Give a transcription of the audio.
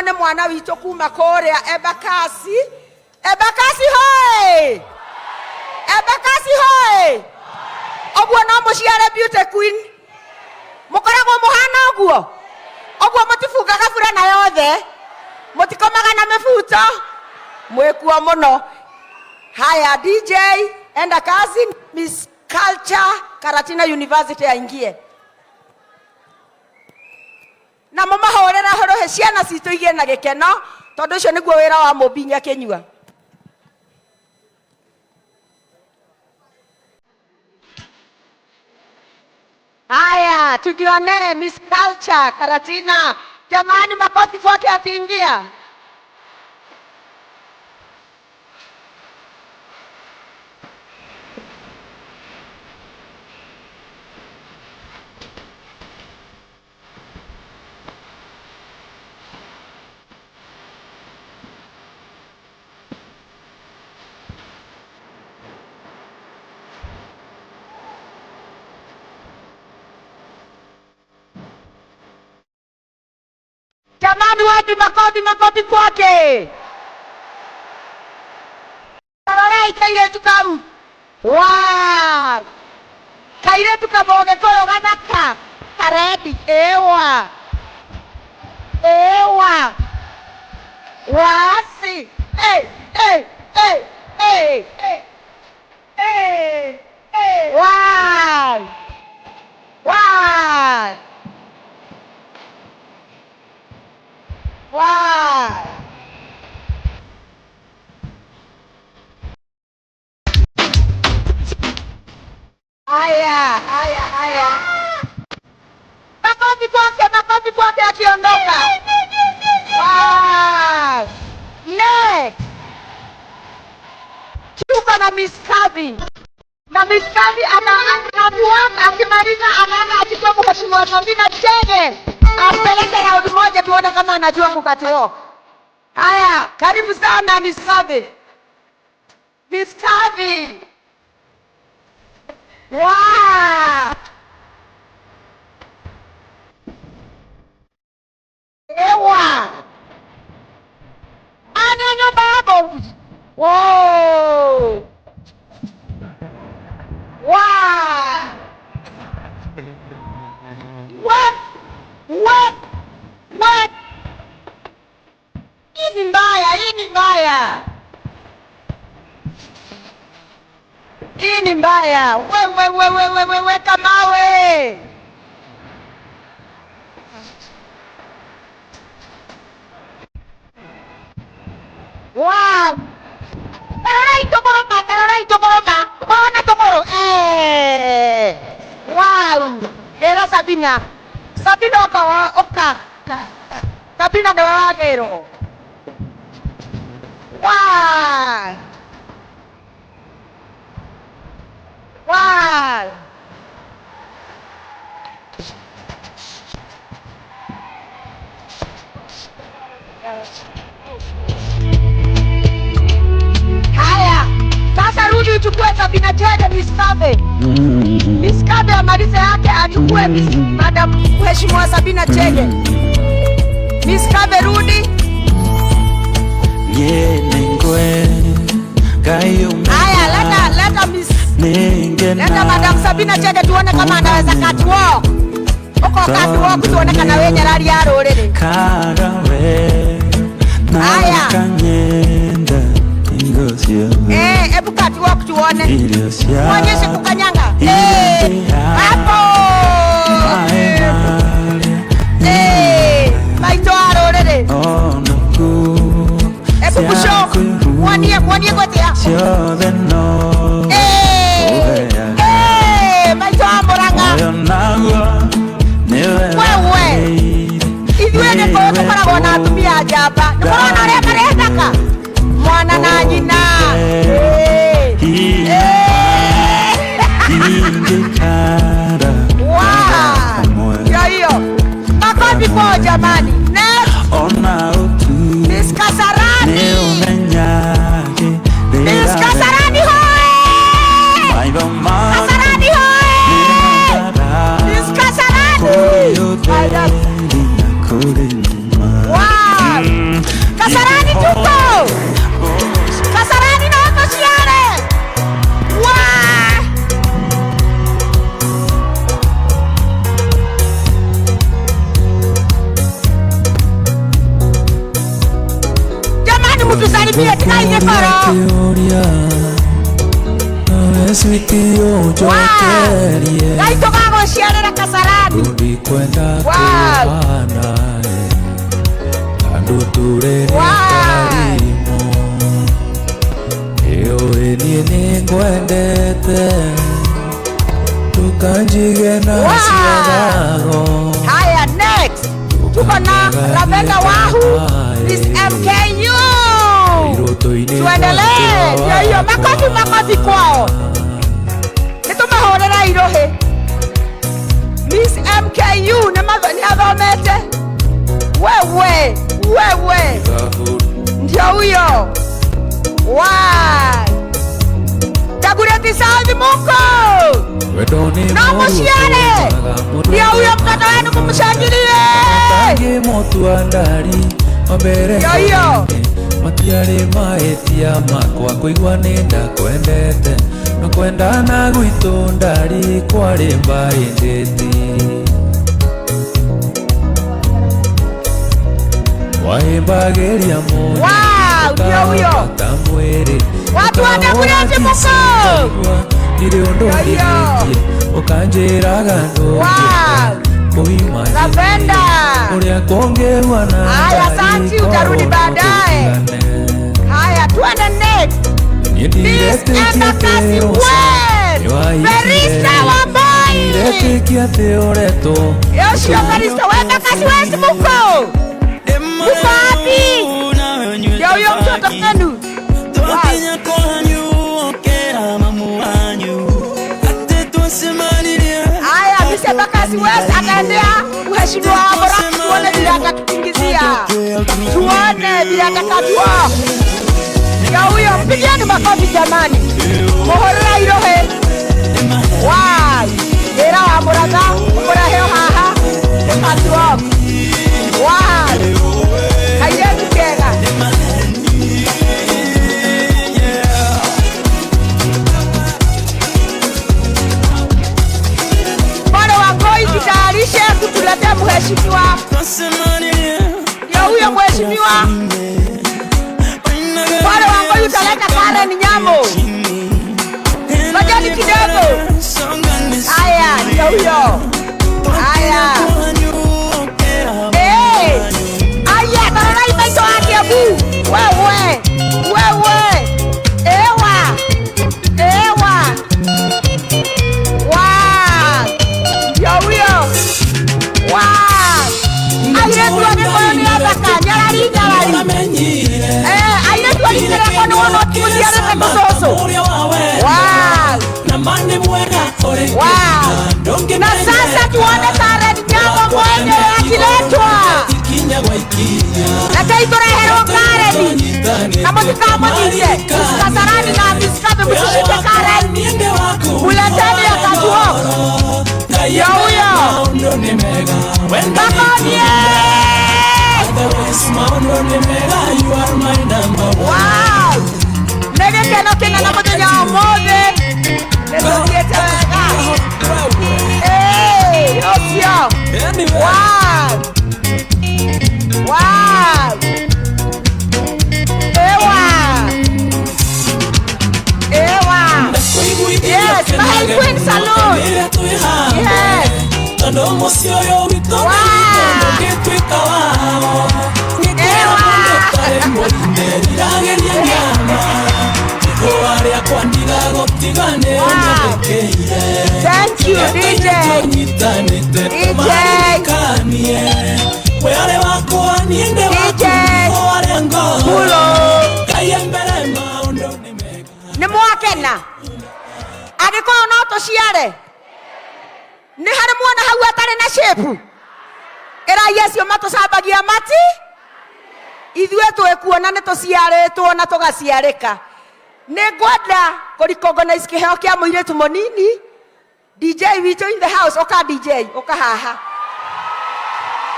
Nĩ mwana witũ kuma kũrĩa Embakasi. Embakasi hoi! Embakasi hoi! Ũguo no mũciare beauty queen. Mũkoragwo mũhana ũguo? Ũguo mũtibungaga burana yothe? Mũtikomaga na mĩbuto? Mwĩkuo mũno. Haya, DJ enda kazi, Miss Culture Karatina University aingie. Na mũmahũrĩre hũrũhĩ ciana citũ igĩe na gĩkeno, tondũ ũcio nĩguo wĩra wa mũmbi Nyakĩnyua. Haya, tujionee Miss Culture Karatina. Jamani, makofi kwake akiingia. Jamani, wapi makofi, makofi kwake. Rorai kairetu kau. Wow! Kairetu kamũgĩkũyũ gathaka karendi ewa ewa wasi hey, hey, hey, hey, hey, hey, hey. Wow! Wow! Wow! Haya, haya, haya. Makofi kwake, makofi kwake akiondoka. Wow! Next. Tuko na Miss Kavi. Na Miss Kavi ana akimaliza anaenda achukue Mheshimiwa Sabina Chege. Ampeleke round moja tuone kama anajua mkate huo. Haya, karibu sana Miss Kavi. Miss Kavi. Wow! Ewa! Anyonyo babo! Wow! Wow! What? What? What? Hii ni mbaya, hii ni mbaya. Hii ni mbaya. We we we we we we kamawe. Wow! Tarorai tũkũrũma, tarorai tũkũrũma. Ona tũkũrũ. Eh. Wow! Ĩra Sabina. Sabina oka oka. Sabina nĩwe wagĩrwo. Wow! Wow! Haya, sasa rudi uchukue Sabina Chege Miss Kabe. Miss Kabe amalize yake achukue Miss Madam Mheshimiwa Sabina Chege. Miss Kabe rudi. Haya, leta leta Miss leta Madam Sabina Chege tuone kama anaweza catwalk. Uko catwalk tuone kana wĩ nyarari ya rũrĩrĩ. Haya. Eh, hebu catwalk tuone. Muonyeshe kukanyanga. Eh, hapo. Eh, maitũ wa rũrĩrĩ. Hebu kusho. Muonie, muonie gwetia. Eh, eh, maitũ wa Murang'a. Wewe. Ithuĩ Gĩkũyũ tũkoragwo na atumia njamba. Nĩ mũrona ũrĩa marĩ thaka? Mwana na nyina. Eh. Eh. Wow. Ndio hiyo. Makofi kwao jamani. Next. Miss Kasarani. Miss Kasarani hoye! Kasarani hoye! Miss Kasarani! Wow! Niĩ tigai gĩkoro. Kĩũria nawe sweetie ũnjokerie. Ngai tũgagũciarĩra Kasarani. Ndikwenda kũhana andũ tũrere karimũ. Ĩũĩ niĩ nĩngwendete, ndũkanjige na ciagago. Haya, next tuko na Ravenda Wahu, Miss MKU. Iroto-inĩ. Tuendelee. Ndio hiyo, makofi, makofi kwao. Nĩtũmahũrĩra irohĩ. Miss MKU nĩ nĩ athomete. Wewe wewe, ndio huyo wa Dagoretti South, muko no mũciare. Ndio huyo mtoto wenu, mumshangilie. Ngĩmũtua ndari wambere. Ndio hiyo. Matiarĩ mahĩtia makwa kũigua nĩ ndakwendete, no kwendana gwitũ ndari kwarĩ mbaĩ ndĩti. Wahĩmbagĩria. Wow, ndio huyo. Ta mwĩrĩ. Watu wa Dagoretti, muko? Ndirĩ ũndũ Ndio hiyo. ndĩrĩtie ũkanjĩraga ndũngĩenda. Lavenda. Ũrĩa kũngĩruana. Haya, asante, utarudi baadaye. Haya, tuende next. Miss Embakasi West, Ferista Wamboi. Ndiretĩkia atĩ ũretwo. Yoshio Ferista wa Embakasi West, muko? Muko wapi? Ndio huyo mtoto wenu. Twakinya kwanyu okera mamu wanyu ate twasemanirie. Haya, Miss Embakasi West ataendea mheshimiwa wa Borac, tuone vile atatutingizia. Tuone vile atakatua. Ndio huyo, mpigieni makofi jamani. Muhurira irohe. Wow. Ira wa Muratha, mũreheo haha. Nĩ catwalk. Wow. Kairĩtu kega. Bwana Wangoi, jitayarishe kutuletea mheshimiwa. Ndio huyo mheshimiwa. Bwana Wangoi, utaleta Karen Nyamu. Ngojeni kidogo. Haya, ndio huyo. Haya. Eh. Aya, tarorai maitho wake abu. Wewe. Wewe. Ewa. Ewa. Wow. Ndio huyo. Wow. Airĩtu a Gĩkũyũ nĩ athaka, nyarari nyarari. Eh, airĩtu a Gĩkũyũ nĩ wona ũtũciarĩte mũcũcũ. Wow. Wow. Na sasa tuone Karen Nyamu mwenyewe akiletwa. Rekei tũreherwo Karen. Na mũtikamũnyite. Kasarani na Miss mũcishike Karen. Muleteni akatuo. Ndio huyo. Makofi. Wow. Nĩ gĩkeno kĩnene mũthenya wa ũmũthĩ. Nĩ tũthiĩte wega. Eh, ũcio. Wow. Wow. Ewa. Ewa. Yes, Mahai Queen Salon. Yes. Tondũ mũciĩ ũyũ witũ ndũngĩtuĩka wao ngĩkĩra mũndũ ũtarĩ mũrinde ndiragĩria nyama igũa rĩakwa ndigagũtiga nĩ ũnjathĩkĩire. Thank you, DJ. Tũnyitanĩte DJ. tũmaririkanie we arĩ wakwa niĩ ndĩ waku DJ. igũa rĩa ngoro. Mulo. Ngai e mbere maũndũ nĩ mega. Nĩ mwakena. Agĩkũyũ no tũciare. Nĩ harĩ muona hau atarĩ na shape. Ĩrai acio matũcambagia mati. Ithuĩ twĩkuona nĩ tũciarĩtwo na tũgaciarĩka. Nĩ ngwenda kũ recognize kĩheo kĩa mũirĩtu mũnini. DJ witũ in the house, ũka DJ, ũka haha.